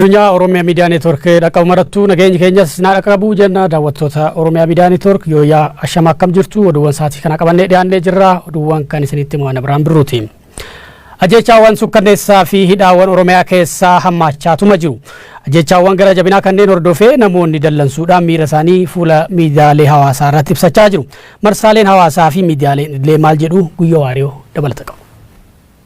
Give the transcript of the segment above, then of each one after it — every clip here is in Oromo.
Addunyaa Oromiyaa Miidiyaa Neetwoork dhaqqabu marattuu nageenyi keenyas naa dhaqqabu jenna. Daawwattoota Oromiyaa Miidiyaa Neetwoork, yooyaa ashama, akkam jirtu? Oduuwwan sa'aatii kana qabannee dhiyaannee jirra. Oduuwwan kan isinitti himu ana Biraan Birruuti. Ajjeechaawwan sukkanneessaa fi hidhaawwan Oromiyaa keessaa hammaachaatuma jiru. Ajjeechaawwan gara jabinaa kanneen hordofee namoonni dallansuudhaan miira isaanii fuula miidiyaalee hawaasaa irratti ibsachaa jiru. Marsaaleen hawaasaa fi miidiyaaleen idilee maal jedhu? Guyyoo Waariyoo dabalata qabu.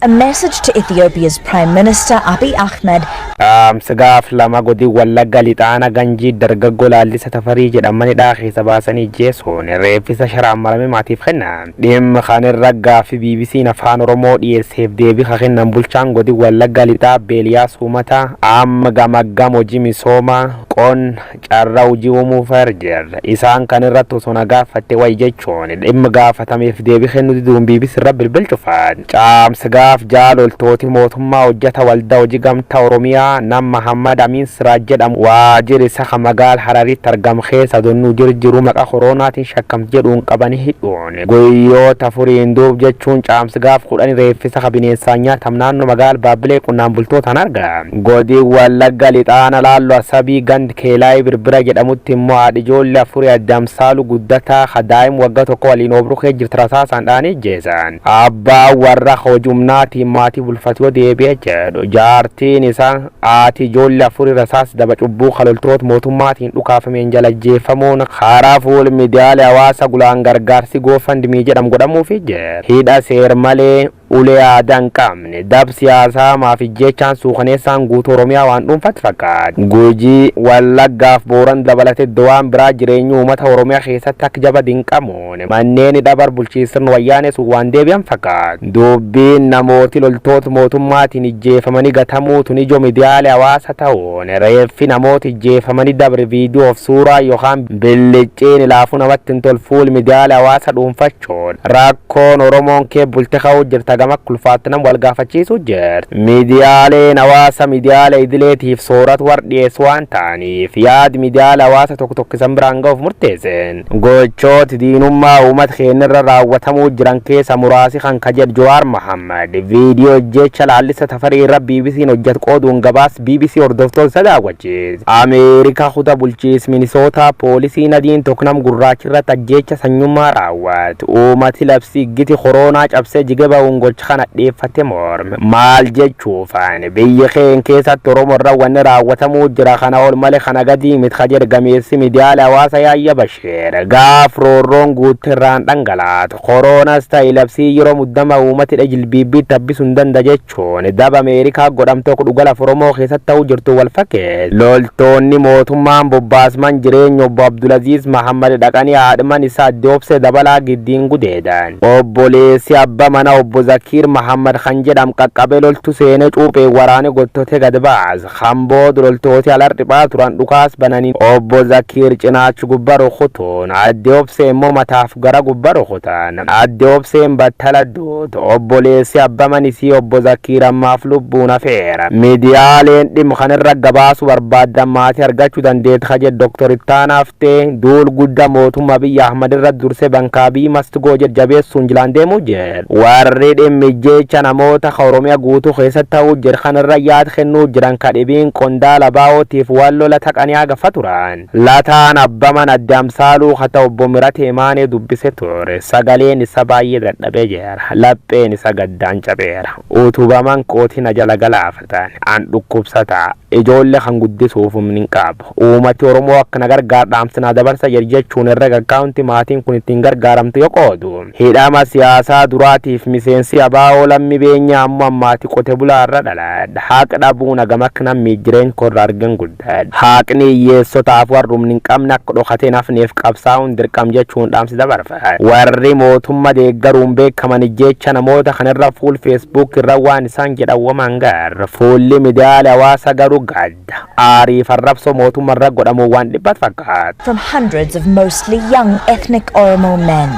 A message to Ethiopia's Prime Minister Abiy Ahmed. Dhaamsa gaaf 2 godin Wallagga Lixaana Ganjii dargaggoo Laallisa Tafarii jedhaman hidhaa keessa baasanii ijjeessuun reeffisa sharaan marame maatiif kennan. Dhimma kan irra gaaffi BBC'n Afaan Oromoo dhiyeesseef deebii ka kennan bulchaan godin Wallagga Lixaa Beeliyaas Uumataa, amma gamaggam hojii misoomaa, qonna, carra hojii uumuuf jirra. Isaan kan irratti osoo na gaafatte wayi jechuun dhimma gaafatameef deebii kennuu diduun BBC irra bilbil cufan. Caamsa gaaf 6 loltooti mootummaa hojjata waldaa hojii gamtaa Oromiyaa nam Mahammad Amiin Siraaj jedhamu waajjira isa ka magaal Hararitti argamu keessa donnuu jiru maqa koroonaatiin shakkamti jedhuun qabanii hidhuun guyyoota 4n duub, jechuun caamsa gaaf 10, reeffisa ka bineensaan nyaatam naannoo magaal Baabbilee qonnaan bultootaan argame. Godin Wallagga Lixaana Laalloo Asabii gand Keelaayii Birbira jedhamutti immoo haadhi ijoollee afurii adde Amsaaluu Guddataa ka daa'im wagga 1 waliin oobruu kee jirti rasaasaan dha'anii ajjeesan. Abbaan warra hojii humnaatiin maatii bulfatu yoo deebi'e jedhu jaartiin isaa haati ijoollee afurii rasaas daba cubbuu ka loltoota mootummaatiin dhukaafameen jala ajjeefamuun karaa fuul miidiyaalee hawaasa gulaan gargaarsi GoFundMe jedhamu godhamuufi jira. Hidha seer malee, ulee aadaa hin qabne, dab siyaasaa maaf ijjeechaan suukaneessaan guutuu Oromiyaa waan dhuunfatti fakkaata. Gujii, Wallaggaaf Booran dabalatee iddoo waan biraa jireenyi uummata Oromiyaa keessatti akka jaba dinqamuun manneen hidha bulchiinsirni wayyaanee sun waan deebi'an fakkaata. Dubbiin namooti loltoota mootummaatiin ijjeefamanii gatamuu tun ijoo miidiyaalee hawaasa ta'uun, reeffi namoota ijjeefamanii dabre viidiyoof suuraa yookaan billicciin ilaafuu namatti hin tolu fuul miidiyaalee hawaasa dhuunfachuun rakkoon Oromoon kee bulte ka'uu jirta gama kulfaatti nam wal gaafachiisuu jirti. Miidiyaaleen hawaasa miidiyaalee idileetiif soorata warra dhiyeessu waan ta'aniif yaadi miidiyaalee hawaasa tokko tokko isan biraan ga'uuf murteessan. Gochooti diinummaa uummata keenyarra raawwatamuu jiran keessa muraasi kan ka jedhu Jawaar Mohammad, viidiyoo jecha Laallisa Tafarii irra BBC'n hojjetu qooduun gabaas BBC hordoftoota isa daawwachiise. Ameerikaa kutaa bulchiinsa Minisootaa poolisiin adiin tokko nam gurraachi irratti ajjeecha sanyummaa raawwate. Uummati labsii iggiti koroonaa cabsee jige ba'uun gocha kana dhiyeeffate morme. Maal jechuufan biyya keenya keessatti Oromoo irra wanni raawwatamuu jira kana ol malee kana gadii miti ka jedhe gameessi miidiyaalee hawaasa Yaayya Basheer, gaaf roorroon guutte irraan dhangalaatu koroonas ta'e labsii yeroo muddama uummati dha jilbiibbiitti habbisuu hin danda'a jechuun daba Ameerikaa godhamte tokko dhuga lafa Oromoo keessatti ta'uu jirtu wal fakkeesse. Loltoonni mootummaan bobbaasman jireenya obbo Abdulaziz Mahammad dhaqanii haadhman isaa adde Obsee Dabalaa giddiin gudeedan. Obboleessi abba mana obbo Zakiir Mahammad kan jedham qaqqabee loltu seenee cuuphee waraane gottotee gad baase. Kan booda loltooti alar dhiphaa turan dhukaas bananii obbo Zakiir cinaachi gubba rukutuun adde Obsee immoo mataaf gara gubba rukutan. Adde Obseen battala duute. Obboleessi abba manisii obbo Zakiir ammaaf lubbuun hafeera. Miidiyaaleen dhimma kanarra gabaasuu barbaaddan maatii argachuu dandeetti ka jedhu Dr. Ittaanaa Haftee, duul guddaa mootummaa Abiy Ahmad irra dursee bankaabii must go jedhu jabeessuun jilaan deemuu jedhu. Warri dhimmi jecha namoota ka Oromiyaa guutuu keessatti ta'uu jira kanarra yaada kennuu jiran ka dhibiin qondaala baa'ootiif waan lola taqanii hagafa turan. Lataan abbaman adde Amsaaluu ka ta'u obbo Miratee Maanee dubbise ture. Sagaleen isa baay'ee dadhabee jira. Lapheen isa gaddaan cabeera. Utubaman kooti na jala galaafatan. An dhukkubsataa. Ijoollee kan guddisuuf humni hin qabu. Uummati Oromoo akka na gargaar dhaamsa naa dabarsa jedhu jechuun herrega akkaawunti maatiin kun ittiin gargaaramtu yoo qoodu. Hidhama siyaasaa duraatiif miseensi ABO Lammi Beenyaa ammoo ammaati qote bulaa irra dhaladha. Haqa dhabuun hagam akka namni jireenya korra argan guddadha. Haqni hiyyeessotaaf warra humni hin qabne akka dhokatee hin hafneef qabsaa'uun dirqam jechuun dhaamsi dabarfate. Warri mootummaa deeggaruun beekaman jecha namoota kanarra fuul Facebook irra waan isaan jedhan wamaan gar. Fuulli miidiyaalee hawaasaa garuu gadda, aarii fi arrabsoo mootummaa irra godhamuun waan dhibbat fakkaata. From hundreds of mostly young ethnic Oromo men.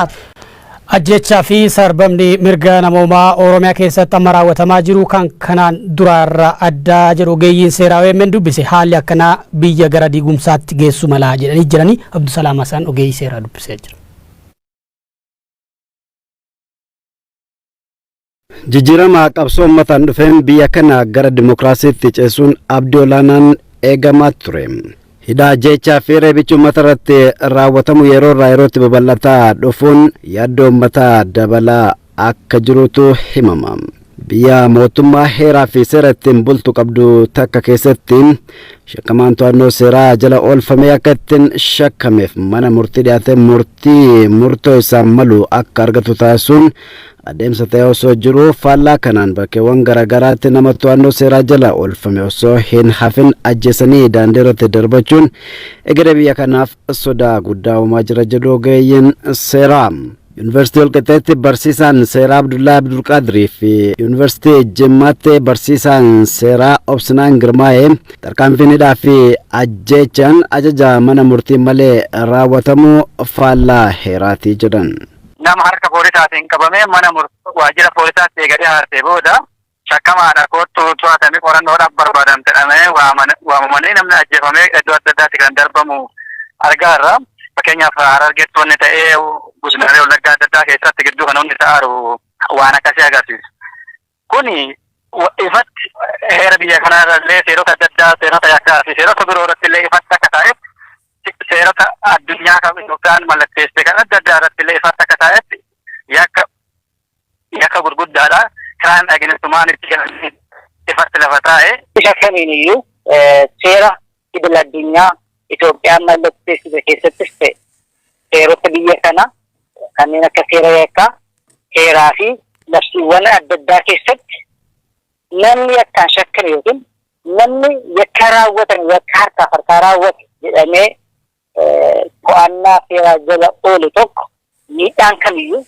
Up Ajjechaa fi sarbamni mirga namoomaa Oromiyaa keessatti amma raawwatamaa jiru kan kanaan duraarra addaa jedhu ogeeyyiin seeraa OMN dubbise. Haalli akkanaa biyya gara diigumsaatti geessu malaa jedhanii jiranii. Abdusalaam Hassan ogeeyyii seeraa dubbisee jira. Jijjiirama qabsoo uummataan dhufeen biyya kana gara dimokiraasiitti ceesuun abdii olaanaan eegamaa ture. Hidhaa, jechaa fi reebichi uummata irratti raawwatamu yeroo irraa yerootti babal'ataa dhufuun yaaddoo uummataa dabalaa akka jirutu himama. Biyya mootummaa heeraa fi seera ittiin bultu qabdu takka keessatti shakkamaan to'annoo seeraa jala oolfamee akka ittiin shakkameef mana murtii dhiyaatee murtii murtoo isaan malu akka argatu taasisuun adeemsa ta'e osoo jiru, faallaa kanaan bakkeewwan garaagaraatti nama to'annoo seeraa jala oolfame osoo hin hafin ajjeesanii daandii irratti darbachuun egeree biyya kanaaf sodaa guddaa uumaa jira jedhu ogeeyyiin seeraa. Yuunivarsiitii Walqixxeetti barsiisaan seeraa Abdullaa Abdulqaadirii fi Yuunivarsiitii Jimmaatti barsiisaan seeraa Obsinaan Girmaa'ee tarkaanfiin hidhaa fi ajjeechaan ajaja mana murtii malee raawwatamu faallaa heeraatii jedhan. Nama harka poolisaatiin qabamee mana waajjira poolisaatti eega dhiyaatee booda, shakkamaadha, kootu, to'atamee qorannoodhaaf barbaadamte jedhamee waamamanii namni ajjeefamee iddoo adda addaatti kan darbamu argaa irra. Fakkeenyaaf, Harargeetti wanni ta'ee, godinaalee Wallaggaa adda addaa keessatti gidduu kan hundi ta'aaru waan akkasii agarsiisa. Kuni ifatti heera biyya kanarrallee, seerota adda addaa, seerota yakkaa fi seerota biroo irratti illee ifatti akka ta'etti, seerota addunyaa kan Itoophiyaan mallatteesse kan adda addaa irratti illee ifatti akka ta'etti yakka gurguddaadha. Crime against humanity jedhamee ifatti lafa taa'e. Isa kamiin iyyuu seera idil addunyaa Itoophiyaan mallatteessite keessattis ta'e, seerota biyya kana kanneen akka seera yakkaa, seeraa fi labsiiwwan adda addaa keessatti namni yakkaan shakkame yookiin namni yakka raawwatan, yakka harkaaf harkaa raawwate jedhamee to'annaa seeraa jala oole tokko miidhaan kamiyyuu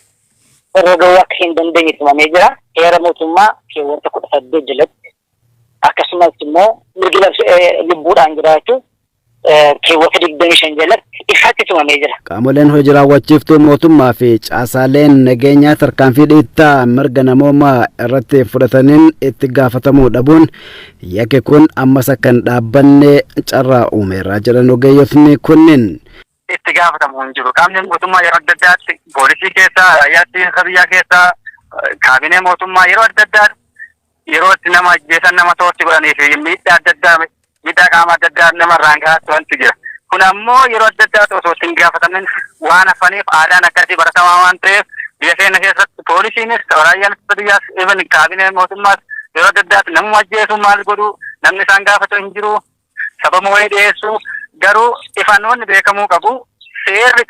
irra gahuu akka hin dandeenye tumamee jira. Heera mootummaa keewwata 18 jalatti, akkasumas immoo mirgi lubbuudhaan jiraachuu keewwata 25 jalatti ifatti tumamee jira. Qaamoleen hojii raawwachiiftuu mootummaa fi caasaaleen nageenyaa tarkaanfii dhiittaa mirga namoomaa irratti fudhataniin itti gaafatamuu dhabuun yakki kun ammas akka hin dhaabbanne carraa uumeera jedhan ogeeyyotni kunneen. Itti gaafatamu hin jiru. Qaamni mootummaa yeroo adda addaatti poolisii keessaa, raayyaa ittisa biyyaa keessaa, kaabinee mootummaa yeroo adda addaatti yeroo itti nama ajjeesan, nama toorchi godhanii fi miidhaa adda addaa, miidhaa qaama adda addaa nama irraan gahaa wanti jira. Kun ammoo yeroo adda addaatti osoo ittiin gaafatamin waan hafaniif, aadaan akkasii baratamaa waan ta'eef, biyya keenya keessatti poolisiinis, raayyaan ittisa biyyaas, even kaabinee mootummaas yeroo adda addaatti namuma ajjeesu maal godhu, namni isaan gaafatu hin jiru. Sababa wayii dhiyeessu. Garuu ifanoonni beekamuu qabu, seerri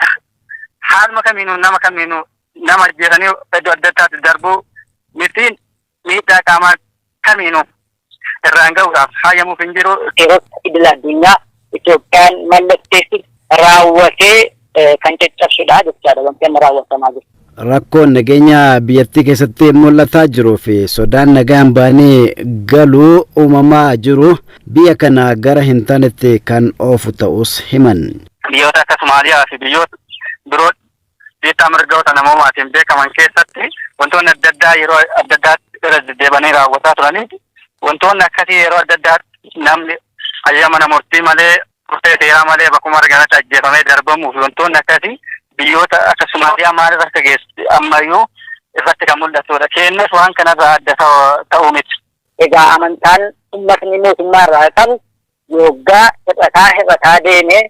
haaluma kamiinuu nama kamiinuu nama ajjeesanii iddoo adda addaatti darbuu miti, miidhaa qaamaa kamiinuu irraan gahuudhaaf hayyamuuf hin jiru. Seerota idil addunyaa Itoophiyaan mallatteessi raawwatee kan caccabsudha jechaadha wanti amma raawwatamaa jiru. Rakkoon nageenya biyyattii keessatti mul'ataa jiruu fi sodaan nagaan ba'anii galuu uumamaa jiru biyya kana gara hin taanetti kan oofu ta'us himan. Biyyoota akka Somaaliyaa fi biyyoota biroo dhiittaa mirgoota namoomaatiin beekaman keessatti wantoonni adda addaa yeroo adda addaatti irra deddeebanii raawwataa turanii, wantoonni akkasii yeroo adda addaatti namni ajaja mana murtii malee, murtee seeraa malee bakkuma argametti ajjeefamee darbamuu fi wantoonni akkasii biyyoota akka Somaaliyaa maalirra akka geessu ammayyuu ifatti kan mul'atudha. Keenyas waan kanarraa adda ta'uu miti. Egaa amantaan uummatni mootummaa irraa qabu yoggaa hir'ataa hir'ataa deemee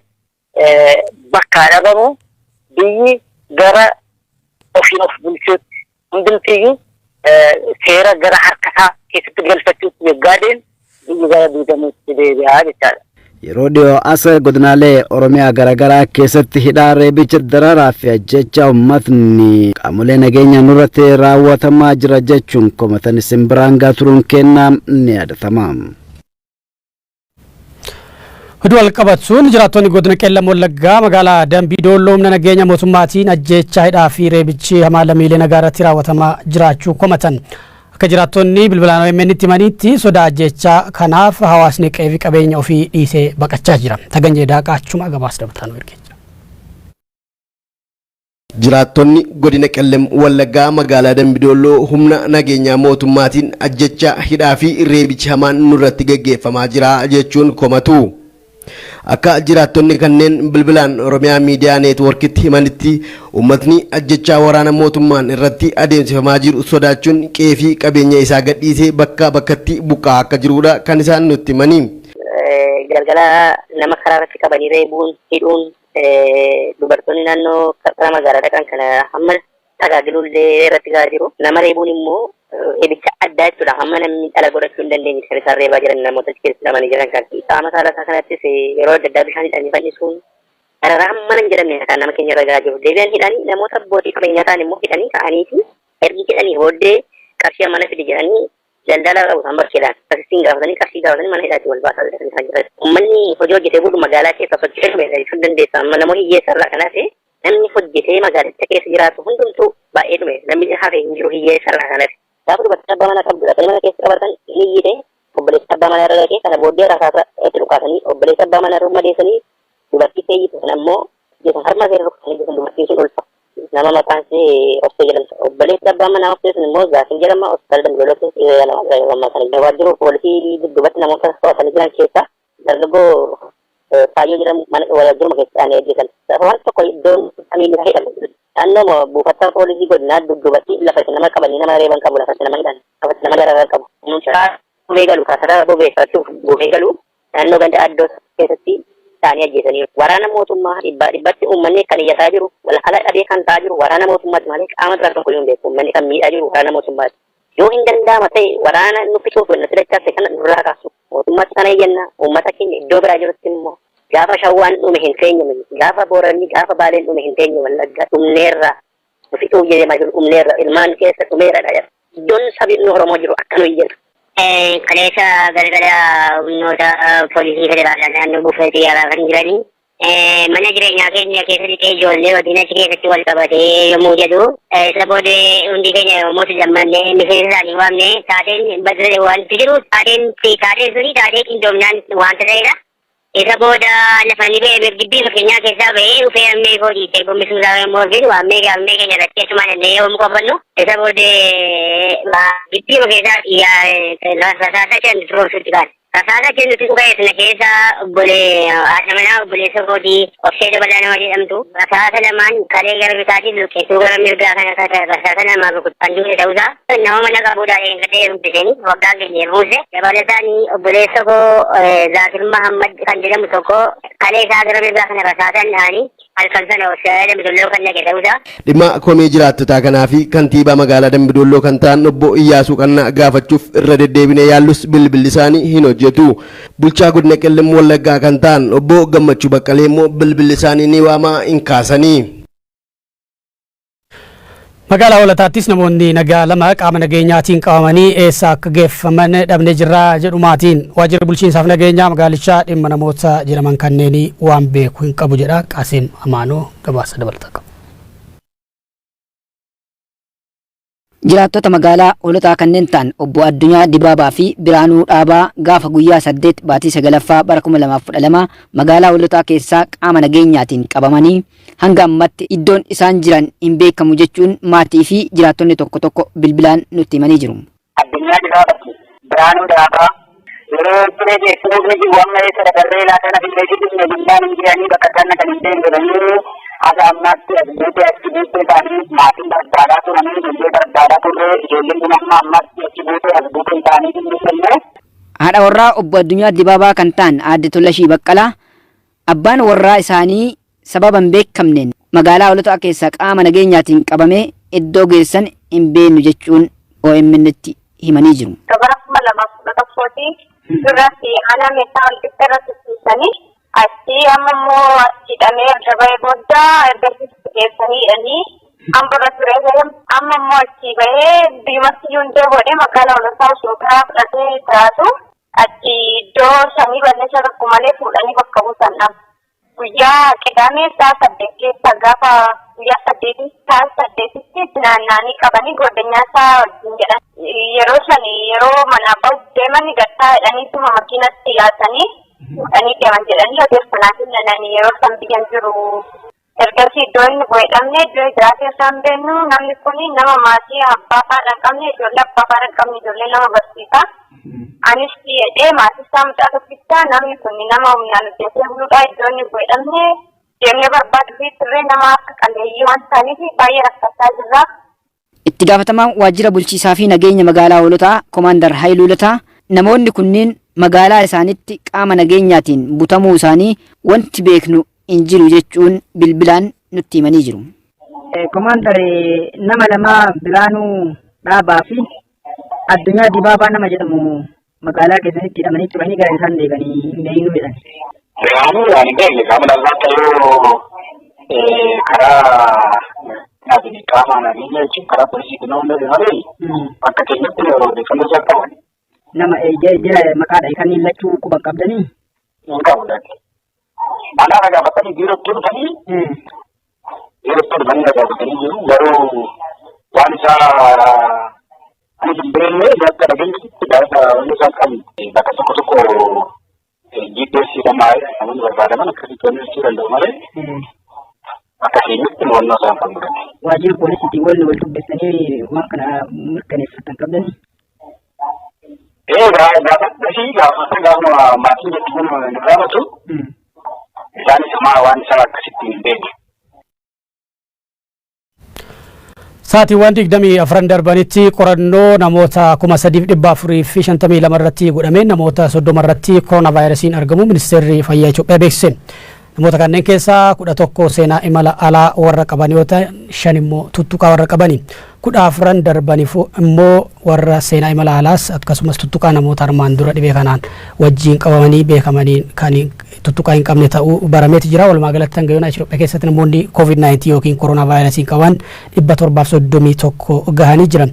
bakkaa dhabamu, biyyi gara ofiin of bulchuutti, hundumtiyyuu seera gara harkasaa keessatti galfachuutti yoggaa deemu, biyyi gara diigamuutti deebi'aa jechaadha. Yeroo dhiyoo as godinaalee Oromiyaa garaagaraa keessatti hidhaa, reebicha, dararaa fi ajjeechaa uummatni qaamolee nageenya nurratti raawwatamaa jira jechuun komatan isin biraan gaa turuun kennaa ni yaadatama. Oduu wal qabatuun, jiraattonni godina Qeellam Wallaggaa magaalaa Dambii Doolloo humna nageenya mootummaatiin ajjeechaa, hidhaa fi reebichi hamaa lammiilee nagaa irratti raawwatamaa jiraachuu komatan. Akka jiraattonni bilbilaan OMN itti himanitti, sodaa ajjeechaa kanaaf hawaasni qe'ee fi qabeenya ofii dhiisee baqachaa jira. Taganyee Daaqaa achuma gabaasa dabalataan nu ergee jira. Jiraattonni godina Qellem Wallaggaa magaalaa Dambidolloo humna nageenyaa mootummaatiin ajjecha, hidhaa fi reebichi hamaan nurratti geggeeffamaa jira jechuun komatu. Akka jiraattonni kanneen bilbilaan Oromiyaa Miidiyaa Neetwoorkitti himanitti, uummatni ajjechaa waraana mootummaan irratti adeemsifamaa jiru sodaachuun qe'ee fi qabeenya isaa gadhiisee bakkaa bakkatti buqqa'aa akka jirudha kan isaan nutti himani. Galgala nama karaa irratti qabanii reebuun, hidhuun, dubartoonni naannoo karaa magaalaa dhaqan kana hamma tajaajiluu illee irratti gahaa jiru. Nama reebuun immoo ebicha addaa jechuudha. Hamma namni dhala godhachuu hin dandeenye kan isaan reebaa jiran namoota achi keessa hidhamanii jiran kan. Qaama saala isaa kanattis yeroo adda addaa bishaan hidhanii fannisuun dararaa hamma hin jedhamne kan nama keenya irra gahaa jiru. Deebi'an hidhanii namoota abbootii qabeenyaa ta'an immoo hidhanii ka'anii fi ergi hidhanii booddee qarshii hammana fidi jedhanii daldala qabu isaan bakkeedhaan akkasittiin gaafatanii, qarshii gaafatanii mana hidhaatti wal baasaa jedhanii isaan jiran. Uummanni hojii hojjetee bulu magaalaa keessa socho'ee dhume jechuun dandeessa. Amma namoota hiyyeessa irraa kanaaf namni hojjetee magaalicha keessa jiraatu hundumtuu baay'ee dhume, namni hafe hin jiru hiyyeessa irraa kanaaf. Gaafa dubartiin abbaa manaa qabdu dhaqanii mana keessa qabatan, ni iyyite, obboleessi abbaa manaa irra dhaqee, kana booddee rasaasa itti dhukaasanii obboleessi abbaa manaa irra madeessanii, dubartii feeyyite sana immoo jechuun harma ishee rukutanii jechuun, dubartiin sun ulfa. Nama maqaan ishee Obsee jedhamtu. Obboleessi abbaa manaa Obsee sun immoo Zaakir jedhama, hospitaala Dambidooloo keessa yaalamaa jira yeroo ammaa kana. Waajjira poolisii dudduubatti namoota to'atanii jiran keessaa dargaggoo Faayyoo jedhamu mana waajjiruma keessa ta'anii ajjeesan. Waan tokko iddoon kamiin isa hidhame. Naannoo buufata poolisii godinaa dudduubatti lafa itti nama qabanii nama reeban qabu, lafa itti nama hidhan, lafa itti nama dararan qabu. Mucaa gubee galu kasaraa bobeeffachuuf gubee galu naannoo ganda addoo keessatti ta'anii ajjeesaniiru. Waraana mootummaa dhibbaa dhibbatti uummanni kan iyyataa jiru, wal ala dhabee kan ta'aa jiru waraana mootummaati malee qaama biraa tokko iyyuu hin beeku. Uummanni kan miidhaa jiru waraana mootummaati. Yoo hin danda'ama ta'e waraana nu fixuuf nutti dachaase kana nurraa kaasu. Mootummaatti kana iyyanna, uummata keenya iddoo biraa jirutti immoo gaafa Shawwaan dhume hin teenye nuyi. Gaafa Booranni, gaafa Baaleen dhume hin teenye. Wallagga dhumneerra, nu fixuuf deemaa jiru, dhumneerra, ilmaan keessa dhumeeradha. Iddoon sabni Oromoo jiru akka nu iyyatu. Kaleessa galgala humnoota poolisii federaalaa naannoo buufata xiyyaaraa kan jiranii mana jireenyaa keenya keessa lixee ijoollee wajjin achi keessatti wal qabatee yommuu jedhu, isa booddee hundi keenya yommuu itti gammannee miseensa isaanii waamne, taateen wanti jiru taateen suni taatee qindoomnaan wanta ta'edha. Isa booda lafa ni ba'e, gibbii fakkeenyaa keessaa ba'ee dhufee ammee koo dhiitee gombisuu isaa yommuu arginu, ammee ammee keenya irratti achumaan illee yommuu qofannu, isa booddee gibbii keessaa rasaasa kennu roobsutti kaane. Rasaasa kennutti dhuga'e sana keessa obbolee haadha manaa obboleessa kootii Obsee Dabalaa nama jedhamtu rasaasa lamaan kalee gara bitaatiin luqqeessuu gara mirgaa kana rasaasa lamaan rukutan duute ta'uusaa, nama mana qabuudhaan eeggatee heerumsisanii waggaa keenya buuse. Dabalataan obboleessa koo Zaakir Mahammad kan jedhamu tokko kalee isaa gara mirgaa kana rasaasan dhahanii halkan sana hospitaala Dambidolloo kan dhaqe ta'uusaa. Dhimma komii jiraattotaa kanaa fi kantiibaa magaalaa Dambidolloo kan ta'an obbo Iyyaasuu Qannaa gaafachuuf irra deddeebinee yaallus bilbilli isaanii hin hojjetu. Bulchaa godina Qellem Wallaggaa kan ta'an obbo Gammachuu Baqqalee immoo bilbilli isaanii ni waamaa hin kaasanii. Magaalaa Hoolataattis namoonni nagaa lama qaama nageenyaatiin qabamanii eessa akka geeffaman dhabnee jirra jedhu maatiin. Waajjirri bulchiinsaaf nageenyaa magaalichaa dhimma namoota jedhaman kanneenii waan beeku hin qabu jedha. Qaasim Amaanoo gabaasa dabalataa qaba. Jiraattota magaalaa Hoolotaa kanneen ta'an obbo Addunyaa Dibaabaa fi Biraanuu Dhaabaa gaafa guyyaa 8 baatii 9ffaa bara 2012 magaalaa Hoolotaa keessaa qaama nageenyaatiin qabamanii hanga ammatti iddoon isaan jiran hin beekamu jechuun maatii fi jiraattonni tokko tokko bilbilaan nutti himanii jiru. Addunyaa Dibaabaa fi Biraanuu Dhaabaa yeroo siree geessuuf ni jiru, amma eessa dabarree laata, na finnee dhufne jennaan hin jiranii, bakka isaan dhaqan hin beeknu jedhanii, haga ammaatti as buutee achi buutee isaanii maatiin barbaadaa turanii, ijoollee barbaadaa turre, ijoolleen kun amma ammaatti achi buutee as buutee isaanii hin beekne. Haadha warraa obbo Addunyaa Dibaabaa kan ta'an aadde Tolashii Baqqalaa abbaan warraa isaanii sababa hin beekamneen magaalaa Hoolotaa keessaa qaama nageenyaatiin qabamee iddoo geessan hin beeknu jechuun OMN'tti himanii jiru. Bara 2011ti duratti aanaa meeshaa wal qixxee irratti tursiisanii, achi amma immoo achi hidhamee erga bahee booda erga geessanii hidhanii amma irra ture, amma immoo achi bahee biyyumatti iyyuu hin deebi'ee magaalaa Hoolotaa osoo karaa fudhatee jiraatu, achi iddoo shanii balleessa tokko malee fuudhanii bakka buusan dhaba. Guyyaa Qidaamee sa'a 8 keessa, gaafa guyyaa 8 sa'a 8tti itti naanna'anii qabanii goddanyaa isaa wajjin jedhan. Yeroo sani yeroo manaa bahu deeman gattaa jedhaniituma makiinatti yaasanii fuudhanii deeman jedhanii odeeffannaa kennanii, yeroo san biyyan jiru. Ergasii iddoo inni bu'e dhabne, iddoo jiraate osoo hin beeknu, namni kun nama maatii abbaa fi haadha hin qabne, ijoollee abbaa fi haadha hin qabne, ijoollee nama barsiisa. Anis jedhee maatii isaa mucaa tokkichaa, namni kun nama humnaan hojjetee buluudha, iddoo inni bu'e deemnee barbaaduu fi turree nama akka qalleeyyii waan ta'aniif baay'ee rakkachaa jirra. Itti gaafatamaan waajjira bulchiisaa fi nageenya magaalaa Hoolotaa Komaandar Haayiluu Lataa namoonni kunneen magaalaa isaanitti qaama nageenyaatiin butamuu isaanii wanti beeknu hin jiru jechuun bilbilaan nutti himanii jiru. Komaandar, nama lama, Biraanuu Dhaabaa fi Addunyaa Dibaabaa nama jedhamu, magaalaa keessatti hidhamanii turanii gara isaan deebi'anii hin beeknu jedhan. Biraanuu waan hin beekne, qaama lallaatti yoo karaa qaama nageenya jechuun karaa poolisii kennuu malee akka keenyatti odeeffannoo isaa qaban. Nama jira maqaadha kanneen lachuu quban qabdanii? Hin qabu lakke. Manaa na gaafatanii, biirootti dhufanii na gaafatanii jiru, garuu waan isaa ani hin beekne. Bakka dhageenyatti gaafa wanni isaan qabu bakka tokko tokko GPS dhamaa namoonni barbaadaman akkasitti wanni jechuu danda'u malee akka keenyatti mo'annoo isaan qabnu. Waajjira poolisiitiin wanni wal dubbistanii waan kana mirkaneeffatan qabdanii? Ee, gaafadha fi gaafata, gaafuma maatiin itti kun nu gaafatu, isaanis maa waan isaa akkasitti hin beekne. Sa'aatiiwwan 24 darbanitti qorannoo namoota 3,452 irratti godhameen namoota 30 irratti koronaa vaayirasiin argamu Ministeerri Fayyaa Itoophiyaa beeksise. Namoota kanneen keessaa 11 seenaa imala alaa warra qaban yoo ta'an, shan immoo tuttuqaa warra qabani. 14 darbaniif immoo warra seenaa imala alaas akkasumas tuttuqaa namoota armaan dura dhibee kanaan wajjiin qabamanii beekamanii kan tuttuqaa hin qabne ta'uu barameeti jira. Walumaa galatti hanga yoona Itoophiyaa keessatti namoonni COVID-19 yookiin koronaa vaayirasiin qaban 731 gahanii jiran.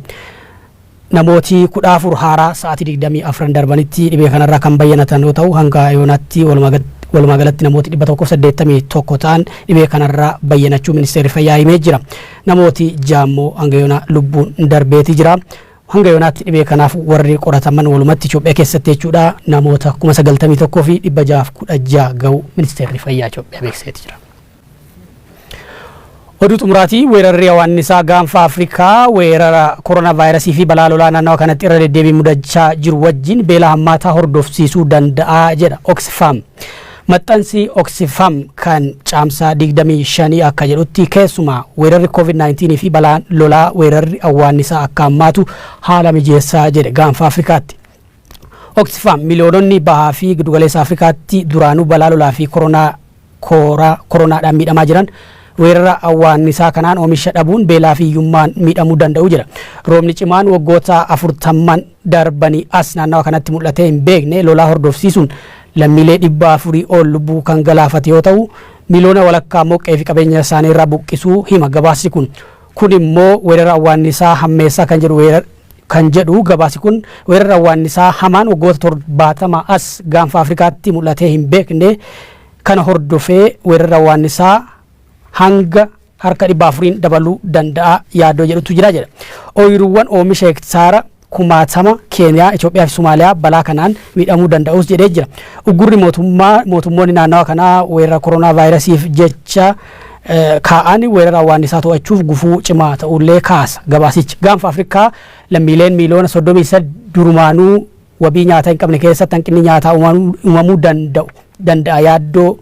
Namooti 14 haaraa sa'aatii 24 darbanitti dhibee kanarraa kan bayyanatan yoo ta'u, hanga yoonaatti walumaa galatti namooti 181 ta'an dhibee kanarraa bayyanachuu Ministeerri Fayyaa himee jira. Namooti jaammoo hanga yoonaa lubbuun darbeeti jira. Hanga yoonaatti dhibee kanaaf warri qorataman walumatti Itoophiyaa keessatti jechuudha namoota 91,616 ga'u Ministeerri Fayyaa Itoophiyaa beeksiseeti jira. Oduu xumuraatii, weerarri hawaannisaa gaanfa Afrikaa weerara koronaa vaayirasii fi balaa lolaa naannawa kanatti irra deddeebiin mudachaa jiru wajjin beela hammaataa hordofsiisuu danda'a jedha Oxfam. Maxxansi Oxfam kan caamsaa 25 akka jedhutti, keessumaa weerarri COVID-19 fi balaan lolaa weerarri hawaannisaa akka hammaatu haala mijeessaa jedhe gaanfa Afrikaatti. Oxfam miliyoononni bahaa fi giddugaleessa Afrikaatti duraanuu balaa lolaa fi koronaadhaan miidhamaa jiran weerara hawaannisaa kanaan oomisha dhabuun beelaa fi hiyyummaan miidhamuu danda'u jedha. Roobni cimaan waggoota 40n darbanii as naannawa kanatti mul'atee hin beekne lolaa hordofsiisuun lammiilee 400 ol lubbuu kan galaafate yoo ta'u, miliyoona walakkaa immoo qe'ee fi qabeenya isaanii irraa buqqisuu hima gabaasni kun. Kun immoo weerara hawaannisaa hammeessaa kan jedhu gabaasi kun, weerara hawaannisaa hamaan waggoota 70 as gaanfa Afrikaatti mul'atee hin beekne kana hordofee weerara hawaannisaa hanga harka 400n dabaluu danda'a yaaddoo jedhutu jira jedha. Ooyiruuwwan oomisha hektaara kumaatama Keeniyaa, Itoophiyaa fi Somaaliyaa balaa kanaan miidhamuu danda'us jedhee jira. Uggurri mootummaa mootummoonni naannawa kanaa weerara koronaa vaayirasiif jecha kaa'an weerara hawaannisaa to'achuuf gufuu cimaa ta'ullee kaasa gabaasichi. Gaanfa Afrikaa lammiileen miiliyoona 33 durumaanuu wabii nyaataa hin qabne keessatti hanqinni nyaataa uumamuu danda'a yaaddoo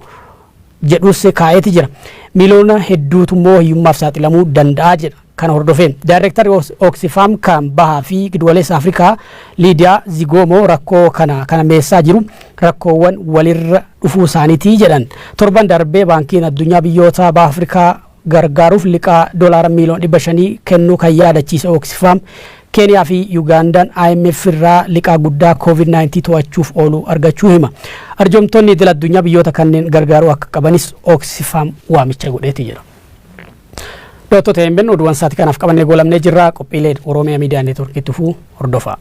jedhus kaa'eeti jira. Miiliyoona hedduutu immoo hiyyummaaf saaxilamuu danda'a jedha. Kana hordofee Daayirektarri Oxfam kan bahaa fi giddugaleessa Afrikaa Liidiyaa Zigoomoo rakkoo kana kana meessaa jiru rakkoowwan walirra dhufuu isaaniitii jedhan. Torban darbee Baankiin Addunyaa biyyoota baha Afrikaa gargaaruuf liqaa doolaara miiliyoona 500 kennuu kan yaadachiise Oxfam, Keeniyaa fi Yugaandaan IMF irraa liqaa guddaa COVID-19 to'achuuf oolu argachuu hima. Arjoomtonni idil addunyaa biyyoota kanneen gargaaruu akka qabanis Oxfam waamicha godheeti jira. Daawwattoota hin oduuwwan sa'aatii kanaaf qabannee goolamnee jirra. Qophiileen Oromiyaa Miidiyaa Neetwoorkiitti fufuu hordofaa.